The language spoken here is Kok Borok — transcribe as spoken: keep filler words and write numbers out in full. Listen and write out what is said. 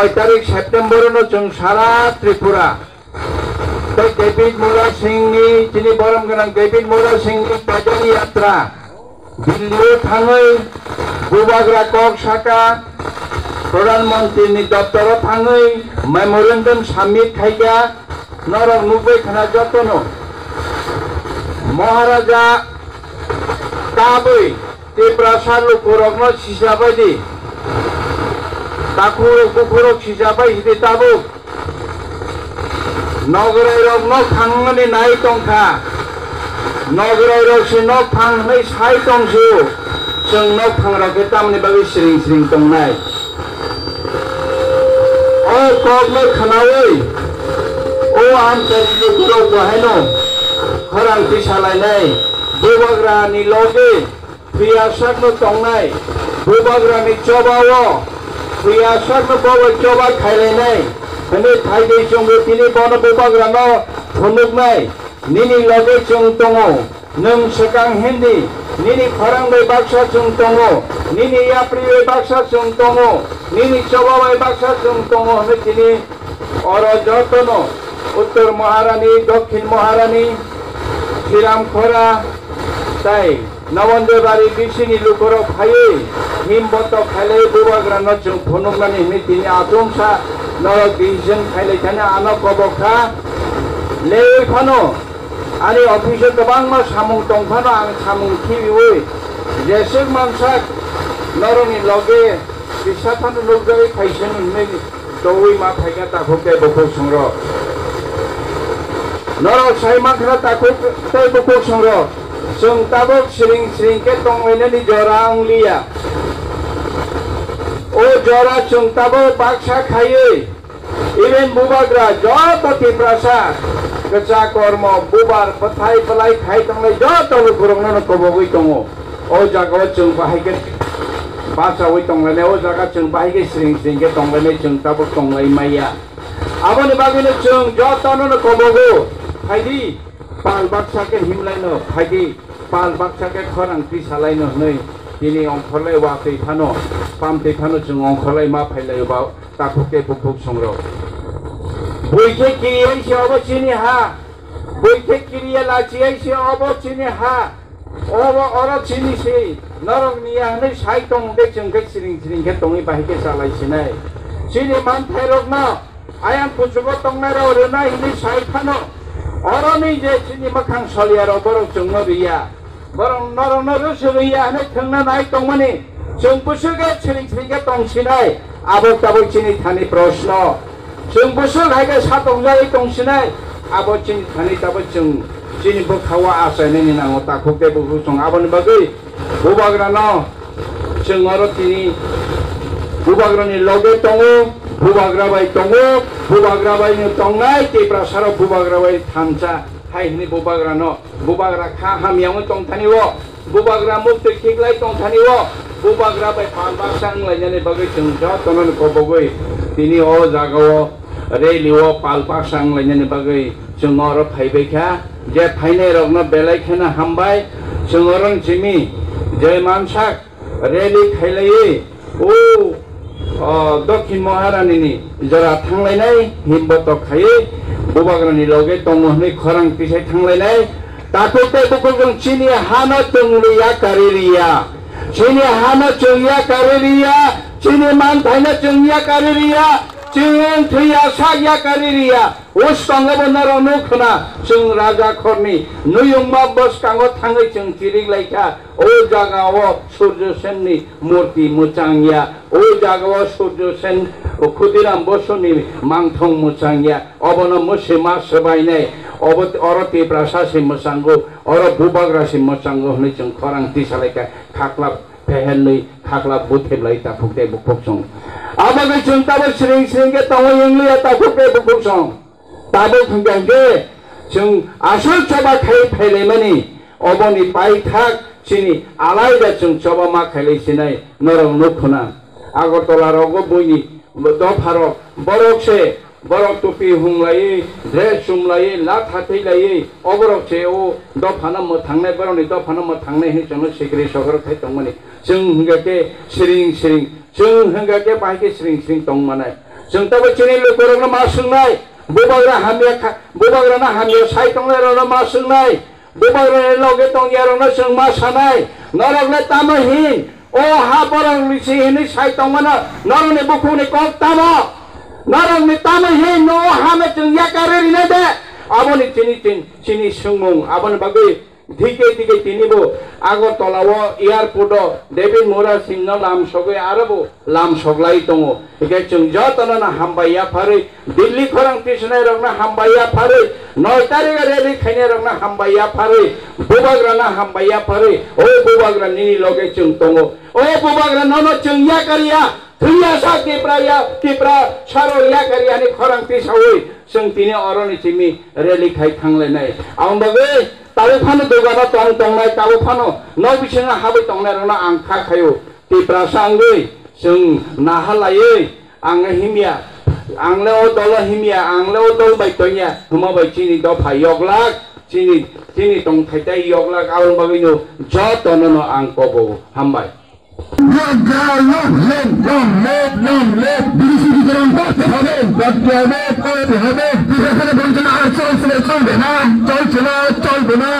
Soi tarik September no chwng sara Tripura tei David Mura Singh ni, chini borom gwnang David Mura Singh ni Paidal Yatra Delhi o thangwi Bubagra kok saka, Pradhan Mantri ni doptor o thangwi memorandum submit khaikha, norok nukbai khna jotono. Maharaja tabwi Tiprasa lukurokno sichabaidi, takhuk bukhurok sichabai hidi tabuk. Nogwrairok nok phangmani nai tongkha. Nogwrairok se nok phang hwnwi sai tongsio. Chwng nok phangrok khe tamni bagwi siring siring tongnai? O kokno khnaui o amchaini lukurok bo haino khorang tisalainai. Bubagrani loge thwiya sakno tongnai, bubagrani chobao thwiya sakno bobo choba khailainai hwnwi phaidi chwngbo tini bono bubagrano phunuknai. Nini loge chwng tongo, nwng swkang hindi, nini khorang bai baksa chwng tongo, nini yapri bai baksa chwng tongo, nini choba bai baksa chwng tongo hwnwi tini oro jotono Uttor Maharani, Dokhin Maharani, Siram Khora, tai Nawanjabari bisini lukurok phaiwi himboto khailai bubagrano chwng phunuknani hwnwi tini achomsa norok decision khailai thani ano kobok kha. Lewi phano ani office o kwbangma samung tong phano ang samung khibiwi jeswk mansak norokni loge kisa phano nukjagwi phaisani hwnwi Doui ma phaikha takhuk tei bukhuk songrok. Norok sai mankha takhuk tei bukhuk songrok. Chwng tabuk siring siring khe tonglainani jora wngliya. O jora chwng tabuk baksa khaiwi, even bubagra joto Tiprasa kwcha kormo bubar bwthai bwlai khai tonglai joto lukurokno kobogwi tongo. O jagao chwng bahai khe bachaui tonglainai, o jaga chwng bahai khe siring siring khe tonglainai, chwng tabuk tonglai maya. Aboni bagwino chwng jotono no kobogo, phaidi pal baksa khe himlaino, phaidi pal baksa khe khorang tisalaino hwnwi tini ongkhorlai watwi phano, pamtwi phano chwng ongkhorlai ma phailai ba takhuk tei bukhuk songrok. Bui khe kiriyai se obo chini ha, bui khe kiriya lachiyai se obo chini ha. Obo oro chini se norok ni ya hwnwi sai tong de chwng khe siring siring khe tongwi bahai khe chalai sinai. Chini manthairokno ayang kuchugo tongnairok rwnai hwnwi sai phano oroni je chini mwkhang soliyarok borok chwngno riya. Borok norokno rwswk riya hwnwi thwngna nai tongmani chwng bwswk khe siring siring khe tong sinai. Abo tabuk chini thani proshno. Chwng bwswk hai khe satokjagwi tong sinai, abo chini thani tabuk chwng chini bwkha-o achainani nango takhuk tei bukhuk song. Aboni bagwi bubagrano chwng oro tini bubagrani loge tongo, bubagra bai tongo, bubagra bai no tongnai Tiprasarok bubagra bai thansa hai hwnwi bubagrano, bubagra kha hamya wngwi tong thani o. Bubagra muktwi khiklai tong thani o, bubagra bai pal baksa wnglainani bagwi chwng jotono ni kobogwi tini o jaga o rally o pal baksa wnglainani bagwi chwng oro phaibai kha. Je phainai rokno belai kheno hambai, chwng oro ni simi je mansak rally khailaiwi o, o, Dokhin Maharani ni jora thanglainai himbotok khaiwi bubagrani loge tongo hwnwi khorang tisai thanglainai. Takhuk tei bukhuk chwng chini hano chwng yakari riya. Chini hano chwng yakari riya. Chini manthaino chwng yakari riya. Chini thwiya sak yakari riya. Uskango bo norok nuk khna chwng raja khorni nuyungma bwskango thangwi chwng chirik laikha. O jaga o Surjo Senni murti mwchang ya. O jaga o Surjo Sen, o Khudiram Bosuni mangthong mwchang ya. Obono mwsima swbainai. Obo oro Tiprasa se mwchango, oro bubagra se mwchango hwnwi chwng khorang tisalaikha. Khakla phehelwi, khakla butheblai takhuk tei bukhuk song. Abagwi chwng tabuk siring siring khe tongwi wngliya takhuk tei bukhuk song. Tabuk hwnkha hwnkhe chwng aswk choba khai phailaimani, oboni paithak chini alaida chwng choba ma khailai sinai norok nuk khuna. Agartala rogo buini dopharok borok se, borok tupi humlaiwi, dress chumlaiwi, latha twilawi, oborok se o dophano mwthangnai, borokni dophano mwthangnai hwnwi chwngno sikri sokro khai tongmani. Chwng hwnkha khe siring siring, chwng hwnkha khe bahai khe siring siring tong manai. Chwng tabo chini lukurokno ma swngnai, bubagra hamya kha, bubagrano hamya sai tongnairokno ma swngnai, bubagrani loge tongyarokno chwng ma sanai, norokle tamo hin, o ha borokni si hinwi sai tongmano, norokni bukhukni kok tamo? Norokni tamo hin no o hano chwng yakarwi rinai de? Aboni chini, chini, chini swngmung, aboni bagwi Dike dike tini bo Agartala o airport o David Murad Singh no lam sogwi aro bo lam soglai tongo. Hingke chwng joto no hambai yapharwi, Delhi khorang tisnai rok no hambai yapharwi, noi tarik o rally khainai rok no hambai yapharwi, bubagra no hambai yapharwi, o bubagra nini loge chwng tongo. O bubagra nono chwng yakar ya, thwi ya sa Tipra ya, Tipra saro yakar ya ni khorang tisawi chwng tini oro ni simi rally khai thanglainai. Ang bagwi Tabuk phano dogano tong tongnai, tabuk phano nok bisingo habwi tongnairokno ang kha khaio. Tiprasa wngwi chwng naha laiwi ang himya, ang le o dolo himya, ang le o dol bai tongya, hwnma bai chini dopha yoglak, chini, chini tongthai tai yoglak, aboni bagwino jotono no ang kobo. Hambai. Long live, long live, long live, B D C বিতরণ করতে হবে, করতে হবে, করতে হবে। বিভাগের বঞ্চনা আর চলছে না, চলবে না, চলছে না, চলবে না।